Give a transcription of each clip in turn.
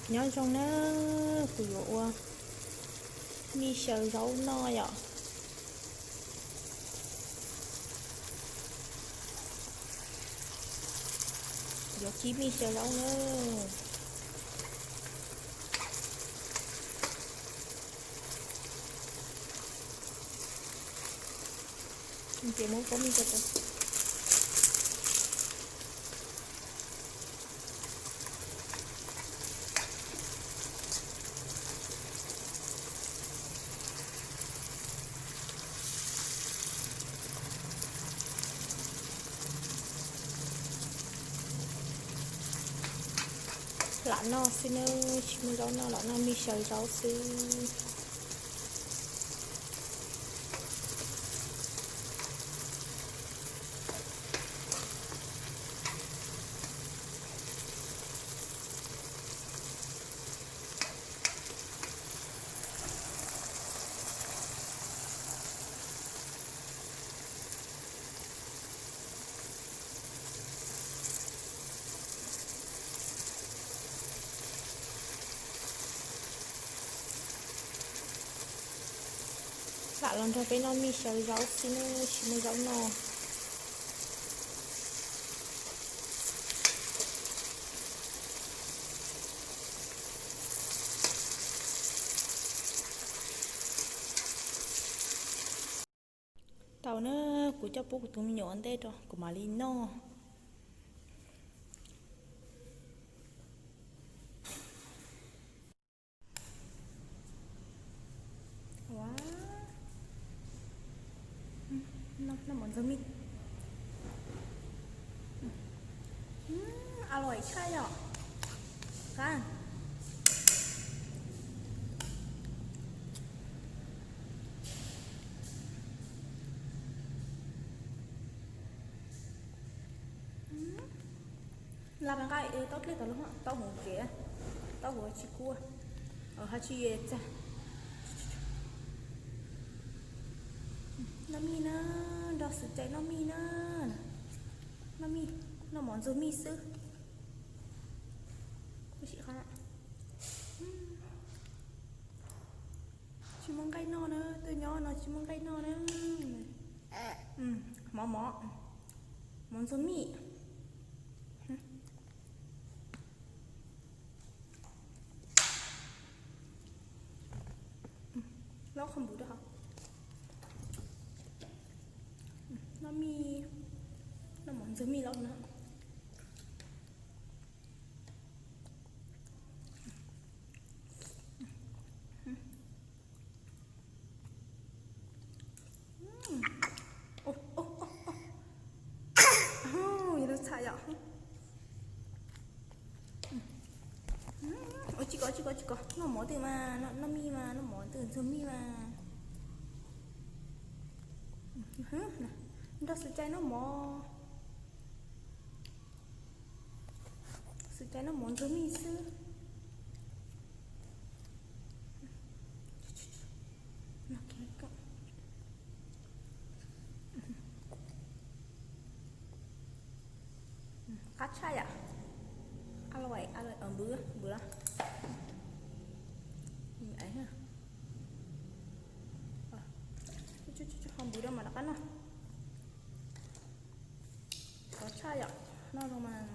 Nyob zoo na, kuv yuav ua mij xyaw zaub noj yom. Yuav kib mij xyaw zaub na. Ces muab pob mij rau. Lam noj xwb nawb, tsis muaj zaub noj, lam noj mij xyaw zaub xwb. Lam los nrog peb noj mij xyaw zaub xwb, tsis muaj zaub noj. Tau na, kuv coj pub kuv tus me nyuam ua ntej rau kuv mam li noj. Noj mov ntxuag mij. A, lom tshaj yom. Qab. Laj nqaij taub dlej tas lub, taub hauv kev, taub hauv tsis kua, hab tsis txag. Noj mij na, nrog Xwm Cai noj mij na. Noj mij, noj mov ntxuag mij xwb. Tsis muaj nqaij noj na, twb nyob no tsis muaj nqaij noj na. Mov mov, mov ntxuag mij. Laub qhov npus rau hauv. Noj mij, noj mov ntxuag mij laub na. Yog lub txhaj yom. Tsis kov, tsis kov, tsis kov, noj mov twg mas, noj mij mas, noj mov twg ntxuag mij mas. Nrog Xwm Cai noj mov. Xwm Cai noj mov ntxuag mij xwb. Qab tshaj yom. A, lom, npws, npws los. Ho npws rau mam rov qab noj. Qab tshaj yom, noj zoo mas.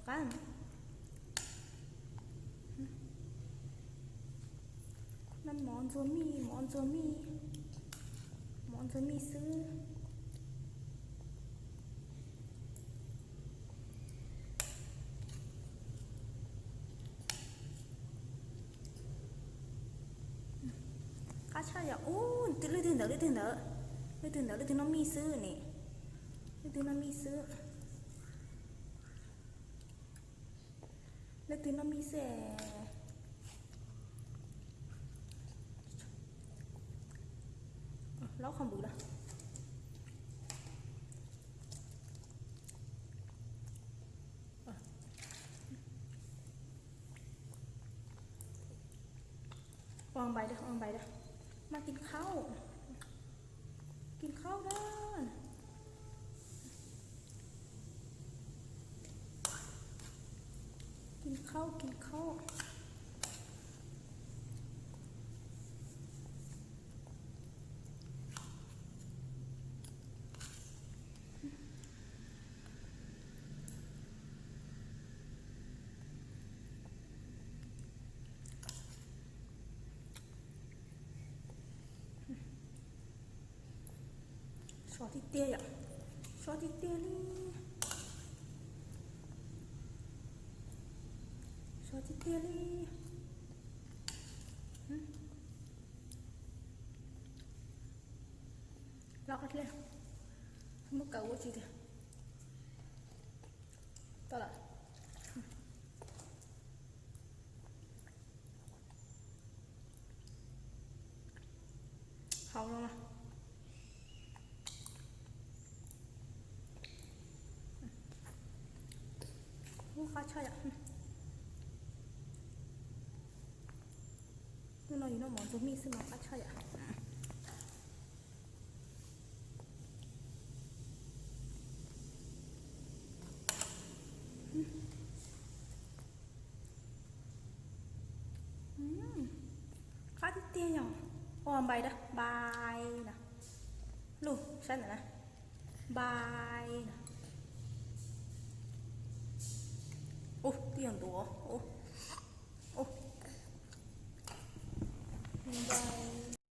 Qab. Noj mov ntxuag mij, mov ntxuag mij, mov ntxuag mij xwb. Qab tshaj yom. Ub, leej twg ntawd, leej twg ntawd, leej twg ntawd, leej twg noj mij xwb ne. Leej twg noj mij xwb. Leej twg noj mij xwb. Laub qhov npus lawm. Ua npais da, ua npais da. Mas kin khaub, kin khaub da. Khaub, khaub. Sov tiag tiag yom. Sov tiag tiag li. Sov tiag tiag li. Los qab dlej, muab kaw ua tsi tiag. Tau lawm. Haus no. Ub, qab tshaj yom. Hnub no yus noj mov ntxuag mij xwb mas qab tshaj yom. Qab tiag tiag yog. Ua npai da, npai na. Lug saib ntawm na. Npai na. Ub, twb yog ntuav. Ub, ub. Npai.